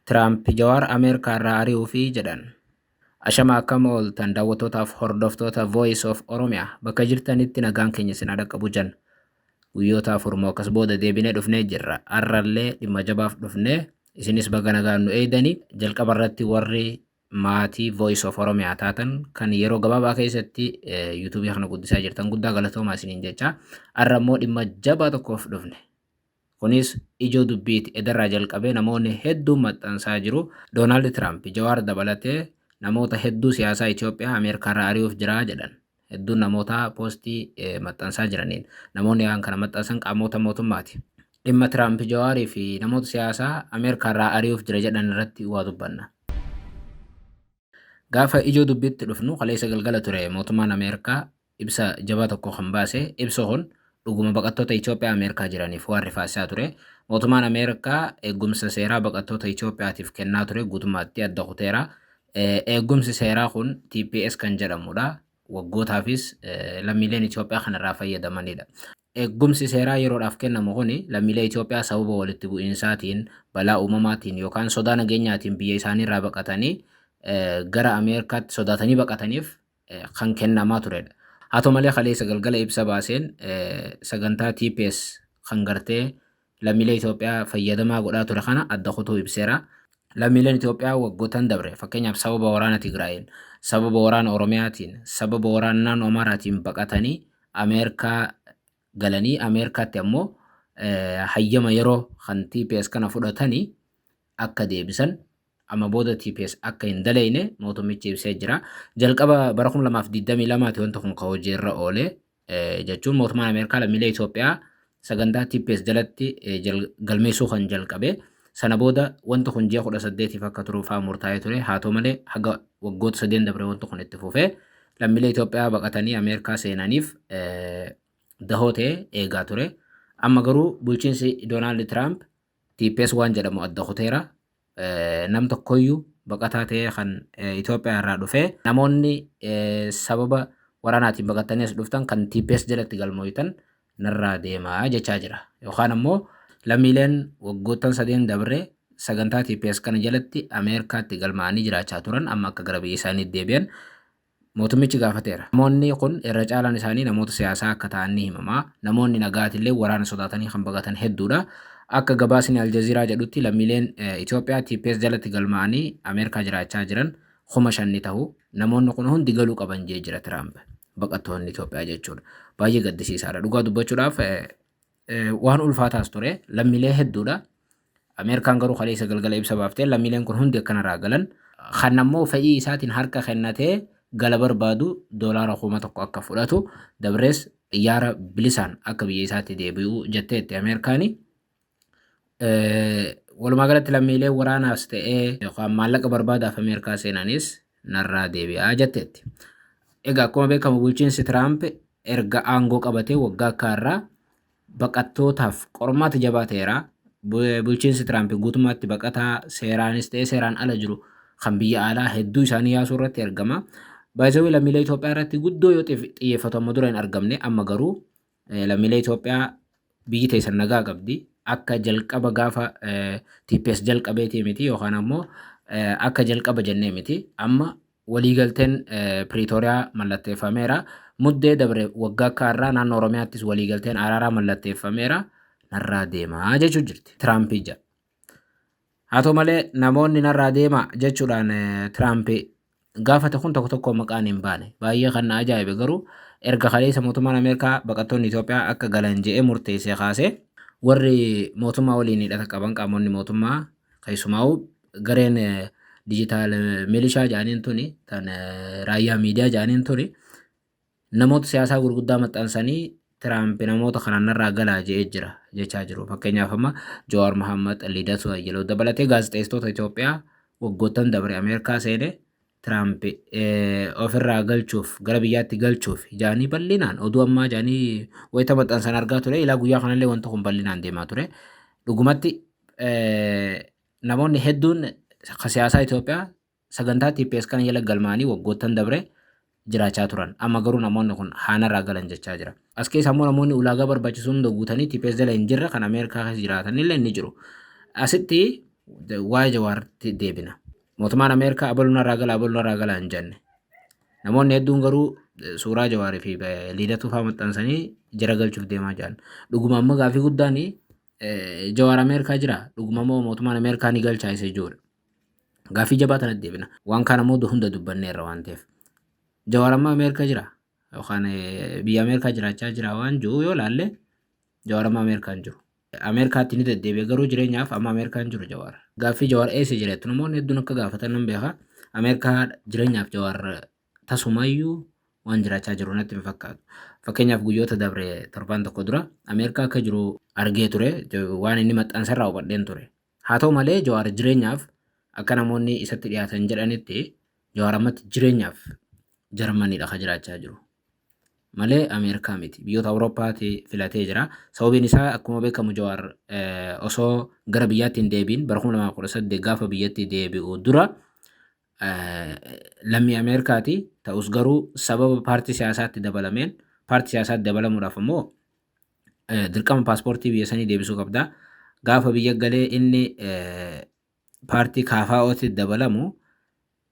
Tiraamp Jawaar Ameerikaarraa ari'uufi jedhan. Ashama, akkam ooltan daawwattootaaf hordoftoota Voice of Oromia? Bakka jirtanitti nagaan keenya isin haa dhaqqabu jenna. Guyyoota 4 moo akkas booda deebinee dhufnee jirra. Har'allee dhimma jabaaf dhufnee, isinis baga nagaan nu eegdanii. Jalqaba irratti warri maatii Voice of Oromia taatan, kan yeroo gabaabaa keessatti yuutuubii kana guddisaa jirtan, guddaa galatoomaa isiniin jecha. Har'a immoo dhimma jabaa tokkoof dhufne. Kunis ijoo dubbiiti. Edarraa jalqabee namoonni hedduun maxxansaa jiru. Doonaald Tiraamp Jawaar dabalatee namoota hedduu siyaasaa Itoophiyaa Ameerikaarraa ari'uuf jira jedhan. Hedduun namoota poostii maxxansaa jiraniin namoonni waan kana maxxansan qaamota mootummaati. Dhimma Tiraamp Jawaarii fi namoota siyaasaa Ameerikaarraa ari'uuf jira jedhan irratti waa dubbanna. Gaafa ijoo dubbiitti dhufnu, kaleessa galgala ture mootummaan Ameerikaa ibsa jabaa tokko kan baase. Ibsa kun dhuguma baqattoota Itoophiyaa Ameerikaa jiraniif waan rifaasisaa ture. Mootummaan Ameerikaa eegumsa seeraa baqattoota Itoophiyaatiif kennaa ture guutummaatti adda kuteera. Eegumsi seeraa kun TPS kan jedhamudha. Waggootaafis lammiileen Itoophiyaa kanarraa fayyadamanidha. Eegumsi seeraa yeroodhaaf kennamu kun lammiilee Itoophiyaa sababa walitti bu'iinsaatiin, balaa uumamaatiin yookaan sodaa nageenyaatiin biyya isaaniirraa baqatanii gara Ameerikaatti sodaatanii baqataniif kan kennamaa turedha. Haa ta'u malee, kaleessa galgala ibsa baaseen sagantaa TPS kan gartee lammiilee Itoophiyaa fayyadamaa godhaa ture kana adda kutuu ibseera. Lammiileen Itoophiyaa waggootan dabre, fakkeenyaaf sababa waraana Tigraayin, sababa waraana Oromiyaatiin, sababa waraana naannoo Amaaraatiin baqatanii Ameerikaa galanii, Ameerikaatti ammoo hayyama yeroo kan TPS kana fudhatanii akka deebisan, amma booda TPS akka hin daleyne mootummichi ibsee jira. Jalqaba bara 2022 wanti kun kan hojiirra oole, jechuun mootummaan Ameerikaa lammiilee Itoophiyaa sagantaa TPS jalatti galmeessuu kan jalqabe. Sana booda wanti kun ji'a 18f akka turuufaa murtaa'ee ture. Haa ta'u malee, haga waggoota 3 dabre wanti kun itti fufee lammiilee Itoophiyaa baqatanii Ameerikaa seenaniif dahoo ta'e eegaa ture. Amma garuu bulchiinsi Doonaald Tiraamp TPS waan jedhamu adda kuteera. Nam tokkoyyuu baqataa ta'ee kan Itoophiyaa irraa dhufee, namoonni sababa waraanaatiin baqatanii as dhuftan kan TPS jalatti galmooytan narraa deemaa jechaa jira. Yookaan ammoo lammiileen waggoottan 3 dabre sagantaa TPS kana jalatti Ameerikaatti galmaa'anii jiraachaa turan amma akka gara biyya isaanii deebi'an mootummichi gaafateera. Namoonni kun irra caalaan isaanii namoota siyaasaa akka ta'an ni himama. Namoonni nagaatillee waraana sodaatanii kan baqatan hedduudha. Akka gabaasni Aljaziiraa jedhutti, lammiileen Itoophiyaa TPS jalatti galmaa'anii Ameerikaa jiraachaa jiran 5,000 ni ta'u. Namoonni kun hundi galuu qaban jee jira Tiraamp. Baqattoonni Itoophiyaa jechuudha. Baay'ee gaddisiisaadha. Dhugaa dubbachuudhaaf waan ulfaataas ture. Lammiilee hedduudha. Ameerikaan garuu kaleessa galgala ibsa baaftee lammiileen kun hundi akkanarraa galan. Kan ammoo fedhii isaatiin harka kennatee gala barbaadu doolaara 1000 akka fudhatu, dabrees xiyyaara bilisaan akka biyya isaatti deebi'u jetteetti Ameerikaani. Walumaa galatti lammiileen waraanaas ta'ee yookaan maallaqa barbaadaaf Ameerikaa seenanis narraa deebi'aa jetteetti. Egaa akkuma beekamu, bulchiinsi Tiraamp erga aangoo qabatee waggaa akka irraa baqattootaaf qormaata jabaa ta'eera. Bulchiinsi Tiraamp guutummaatti baqataa seeraanis ta'ee seeraan ala jiru kan biyya alaa hedduu isaanii yaasuu irratti argama. Baay'isawii lammiilee Itoophiyaa irratti guddoo yoo xiyyeeffatu amma dura hin argamne. Amma garuu lammiilee Itoophiyaa biyyi teessan nagaa qabdi. Akka jalqaba gaafa TPS jalqabeetii miti, yookaan ammoo akka jalqaba jennee miti. Amma waliigalteen Piriitooriyaa mallatteeffameera. Muddee dabre waggaa akka har'aa naannoo Oromiyaattis waliigalteen araaraa mallatteeffameera. Narraa deemaa jechuu jirti. Tiraampii jedha. Haa ta'u malee, namoonni narraa deemaa jechuudhaan Tiraamp gaafate kun tokko tokko maqaan hin baane. Baay'ee kan na ajaa'ibe garuu, erga kaleessa mootummaan Ameerikaa baqattoonni Itoophiyaa akka galan je'ee murteessee kaasee, warri mootummaa waliin hidhata qaban, qaamonni mootummaa, keessumaa'uu gareen digital milishaa jedhaniin tuni, tan raayyaa miidiyaa jedhaniin tuni, namoota siyaasaa gurguddaa maxxansanii Tiraamp namoota kanaan narraa galaa je'ee jira jechaa jiru. Fakkeenyaaf amma Jawaar Mohaammed, Lidatu Ayyaloo dabalatee gaazexeessitoota Itoophiyaa waggoottan dabre Ameerikaa seene Tiraamp ofirraa galchuuf, gara biyyaatti galchuuf jaanii bal'inaan oduu ammaa jaanii wayita maxxansan argaa ture. Ilaa guyyaa kanallee wanti kun bal'inaan deemaa ture. Dhugumatti namoonni hedduun siyaasaa Itoophiyaa sagantaa TPS kana jala galmaa'anii waggoottan dabre jiraachaa turan. Amma garuu namoonni kun haanarraa galan jechaa jira. As keessa ammoo namoonni ulaagaa barbaachisu hunda guutanii TPS jala hin jirre kan Ameerikaa keessa jiraatan illee ni jiru. Asitti Waa'ee Jawaaritti deebina. Mootummaan Ameerikaa abaluu narraa gala abaluu narraa gala hin jenne. Namoonni hedduun garuu suuraa Jawaarii fi Lidatuu fa'aa maxxansanii jara galchuuf deemaa jiran. Dhuguma amma gaafii guddaan Jawaar Ameerikaa jira? Dhuguma immoo mootummaan Ameerikaa ni galchaa isa ijoodha. Gaafii jabaa tanatti deebina. Waan kaan ammoo hunda dubbanneerra waan ta'eef. Jawaar amma Ameerikaa jira? Yookaan biyya Ameerikaa jiraachaa jira waan jiru yoo laalle, Jawaar amma Ameerikaa hin jiru. Ameerikaatti ni deddeebi'e, garuu jireenyaaf amma Ameerikaa hin jiru Jawaar. Gaaffii Jawaar eessa jira jettu namoonni hedduun akka gaafatan nan beeka. Ameerikaa jireenyaaf Jawaar tasumayyuu waan jiraachaa jiru natti hin fakkaatu. Fakkeenyaaf, guyyoota dabre torbaan tokko dura Ameerikaa akka jiru argee ture, waan inni maxxansarraa hubadheen ture. Haa ta'u malee, Jawaar jireenyaaf akka namoonni isatti dhiyaatan jedhanitti, Jawaar ammatti jireenyaaf Jarmaniidha kan jiraachaa jiru malee Ameerikaa miti. Biyyoota Awurooppaatti filatee jira. Sababiin isaa, akkuma beekamu, Jawaar osoo gara biyyaatti hin deebiin bara 2018 gaafa biyyatti deebi'u dura lammii Ameerikaati. Ta'us garuu sababa paartii siyaasaatti dabalameen, paartii siyaasaatti dabalamuudhaaf immoo dirqama paaspoortii biyya sanii deebisuu qabda. Gaafa biyya galee inni paartii KFO'tti dabalamu,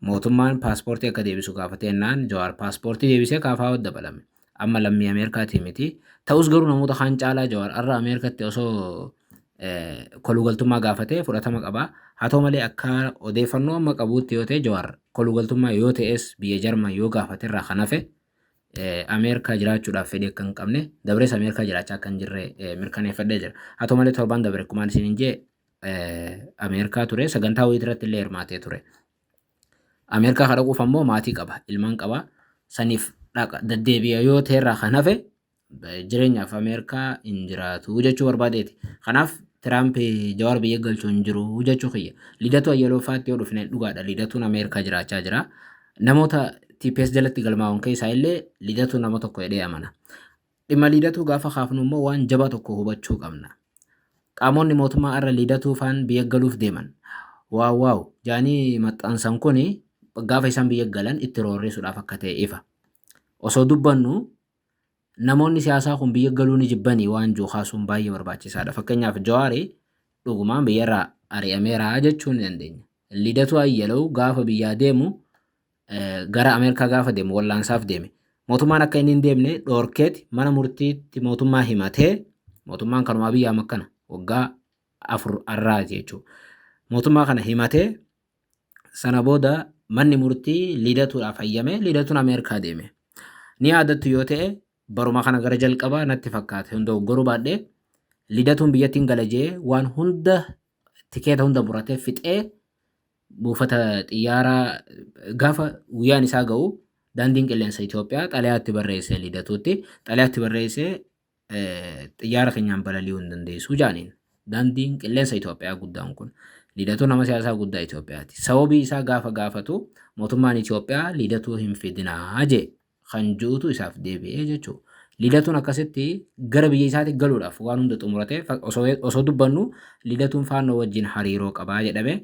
mootummaan paaspoortii akka deebisu gaafatee jennaan, Jawaar paaspoortii deebisee KFO'tti dabalame. Amma lammii Ameerikaati miti. Ta'us garuu namoota kaan caalaa Jawaar har'a Ameerikaatti osoo kolugaltummaa gaafatee fudhatama qaba. Haa ta'u malee, akka odeeffannoo amma qabuutti yoo ta'e, Jawaar kolugaltummaa yoo ta'es biyya Jarman yoo gaafate irraa kan hafe Ameerikaa jiraachuudhaaf fedhii akka hin qabne, dabrees Ameerikaa jiraachaa akka hin jirre mirkaneeffadhee jira. Haa ta'u malee, torbaan dabre akkumaan isiniin jee Ameerikaa ture, sagantaa wayii irratti illee hirmaatee ture. Ameerikaa kan dhaquuf ammoo maatii qaba, ilmaan qaba. Saniif dhaqa deddeebi'a yoo ta'e irraa kan hafe jireenyaaf Ameerikaa hin jiraatu jechuu barbaadeeti. Kanaaf Tiraamp Jawaar biyya galchuu hin jiru jechuu kiyya. Lidatu Ayyaloo faatti yoo dhufne, dhugaadha, Lidatuun Ameerikaa jiraachaa jira. Namoota TPS jalatti galmaa'uun keessaa illee Lidatu nama tokko jedhee amana. Dhimma Lidatuu gaafa kaafnu immoo waan jabaa tokko hubachuu qabna. Qaamonni mootummaa irra Lidatuu faan biyya galuuf deeman waaw waaw jaanii maxxansan kuni gaafa isaan biyya galan itti roorrisuudhaaf akka ta'e ifa. Osoo dubbannu namoonni siyaasaa kun biyya galuu ni jibbanii waan jiru kaasuun baay'ee barbaachisaadha. Fakkeenyaaf, Jawaari dhugumaan biyyarraa ari'ameera jechuu ni dandeenya. Lidatu Ayyalaw gaafa biyyaa deemu, gara Ameerikaa gaafa deemu, wallaansaaf deeme. Mootummaan akka inni hin deemne dhoorkeeti mana murtiitti mootummaa himatee, mootummaan kanumaa biyyaa makkana waggaa 4 arraati jechuudha. Mootummaa kana himatee, sana booda manni murtii Lidatuudhaaf hayyame, Lidatuun Ameerikaa deeme. Ni yaadattu yoo ta'e, baruma kana gara jalqabaa natti fakkaate, hunda hoggoruu baadhee, Lidatuun biyyattiin gala jee waan hunda tikeeta hunda muratee fixee buufata xiyyaaraa gaafa guyyaan isaa ga'u, daandiin qilleensa Itoophiyaa xalayaatti barreessee, Lidatuutti xalayaatti barreessee, xiyyaara keenyaan balali'uu hin dandeessu jaaniin. Daandiin qilleensa Itoophiyaa guddaan kun, Lidatuu nama siyaasaa guddaa Itoophiyaati. Sababii isaa gaafa gaafatu, mootummaan Itoophiyaa Lidatuu hin fidinaa jee kan ju'utu isaaf deebi'ee jechuudha. Lidatuun akkasitti gara biyya isaatti galuudhaaf waan hunda xumuratee, osoo dubbannu Lidatuun Faannoo wajjin hariiroo qabaa jedhame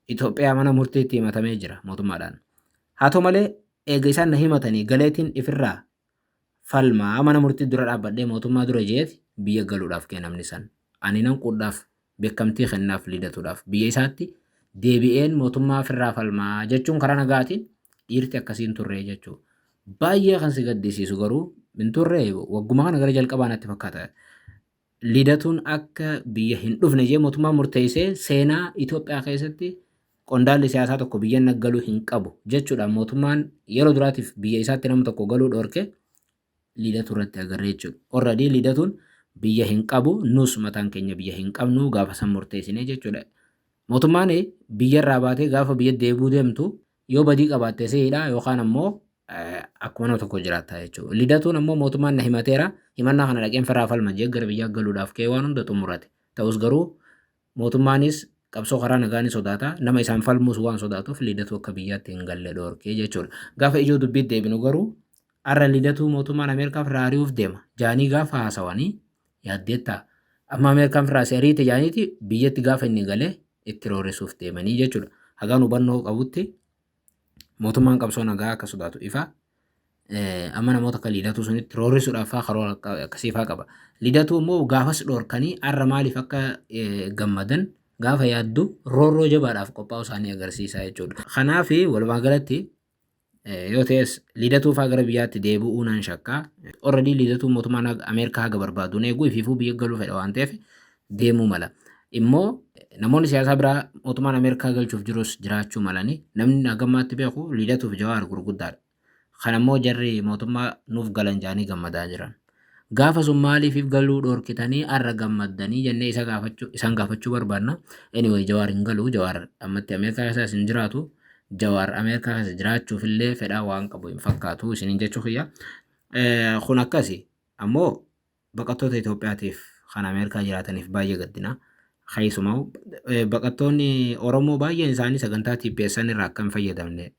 Itoophiyaa mana murtiitti himatamee jira mootummaadhaan. Haa ta'u malee, eega isaan na himatanii galeetiin ifirraa falmaa mana murtii dura dhaabbadhee mootummaa dura jeeti biyya galuudhaaf kee namni san. Ani nan qudhaaf beekamtii kennaaf, Lidatuudhaaf. Biyya isaatti deebi'een mootummaa ofirraa falmaa jechuun karaa nagaatiin dhiirti akkasiin turre jechuudha. Baay'ee kan si gaddisiisu garuu hin turre, wagguma kana gara jalqabaa natti fakkaata. Lidatuun akka biyya hin dhufne jee mootummaan murteessee, seenaa Itoophiyaa keessatti qondaalli siyaasaa tokko biyya galuu hin qabu jechuudhaan mootummaan yeroo duraatiif biyya isaatti nama tokko galuu dhoorke Lidatu irratti agarree jechuudha. Already Lidatuun biyya hin qabu, nus mataan keenya biyya hin qabnu gaafa san murteessine jechuudha. Mootummaan biyyarraa baatee gaafa biyya deebi'uu deemtu yoo badii qabaatte si'idha yookaan ammoo akkuma nama tokko jiraatta jechuudha. Lidatuun ammoo mootummaan na himateera, himannaa kana dhaqeen firraa falma jee gara biyyaa galuudhaaf ka'ee waan hunda xumurate. Ta'us garuu mootummaanis qabsoo karaa nagaa ni sodaata. Nama isaan falmus waan sodaatuuf Lidatuu akka biyyaatti hin galle dhoorkee jechuudha. Gaafa ijoo dubbiitti deebinu garuu, har'a Lidatuu mootummaan Ameerikaa firraa ari'uuf deema jaanii gaafa haasawanii yaaddeettaa? Amma Ameerikaan firraa si ariite jaaniiti biyyatti gaafa inni galee itti roorrisuuf deemanii jechuudha. Hagaan hubannoo qabutti mootummaan qabsoo nagaa akka sodaatu ifa. Amma namoota akka Lidatuu sunitti roorrisuudhaaf faa karoora akkasii faa qaba. Lidatuu immoo gaafas dhoorkanii har'a maaliif akka gammadan Gaafa yaaddu roorroo jabaadhaaf qophaa'uu isaanii agarsiisa jechuudha. Kanaaf walumaa galatti yoo ta'es Lidatuu fa'aa gara biyyaatti deebi'uu nan shakka. Already Lidatuu mootummaan Ameerikaa haga barbaaduun eeguu ifiifuu biyya galuu fedha waan ta'eef deemuu mala. Immoo namoonni siyaasaa biraa mootummaan Ameerikaa galchuuf jirus jiraachuu malanii namni hagammaatti beeku Lidatuuf Jawaar gurguddaadha. Kanammoo jarri mootummaa nuuf galan jaanii gammadaa jiran. Gaafa sun maaliif galuu dhorkitanii har'a gammaddanii jennee isa gaafachuu isaan gaafachuu barbaanna. Anyway, Jawaar hin galu. Jawaar ammatti Ameerikaa keessa hin jiraatu. Jawaar Ameerikaa keessa jiraachuuf illee fedhaa waan qabu hin fakkaatu isiniin jechuu kiyya. Kun akkasi. Ammoo baqattoota Itoophiyaatiif kan Ameerikaa jiraataniif baay'ee gaddina. Keessumaa baqattoonni Oromoo baay'een isaanii sagantaa TPSN irraa akka hin fayyadamne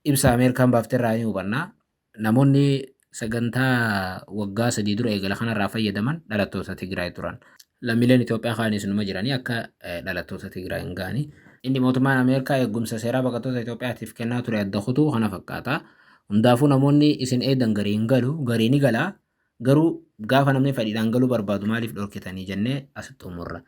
ibsa Ameerikaan baaftee irraa ni hubanna. Namoonni sagantaa waggaa 3 dura eegala kanarraa fayyadaman dhalattoota Tigraay turan. Lammiileen Itoophiyaa kaanis numa jiranii akka dhalattoota Tigraay hin ga'ani. Inni mootummaan Ameerikaa eegumsa seeraa baqattoota Itoophiyaatiif kennaa ture adda kutuu kana fakkaata. Hundaafuu namoonni isin eedan garii hin galu, garii ni gala. Garuu gaafa namni fedhiidhaan galuu barbaadu maaliif dhorkitanii jennee asitti xumurra.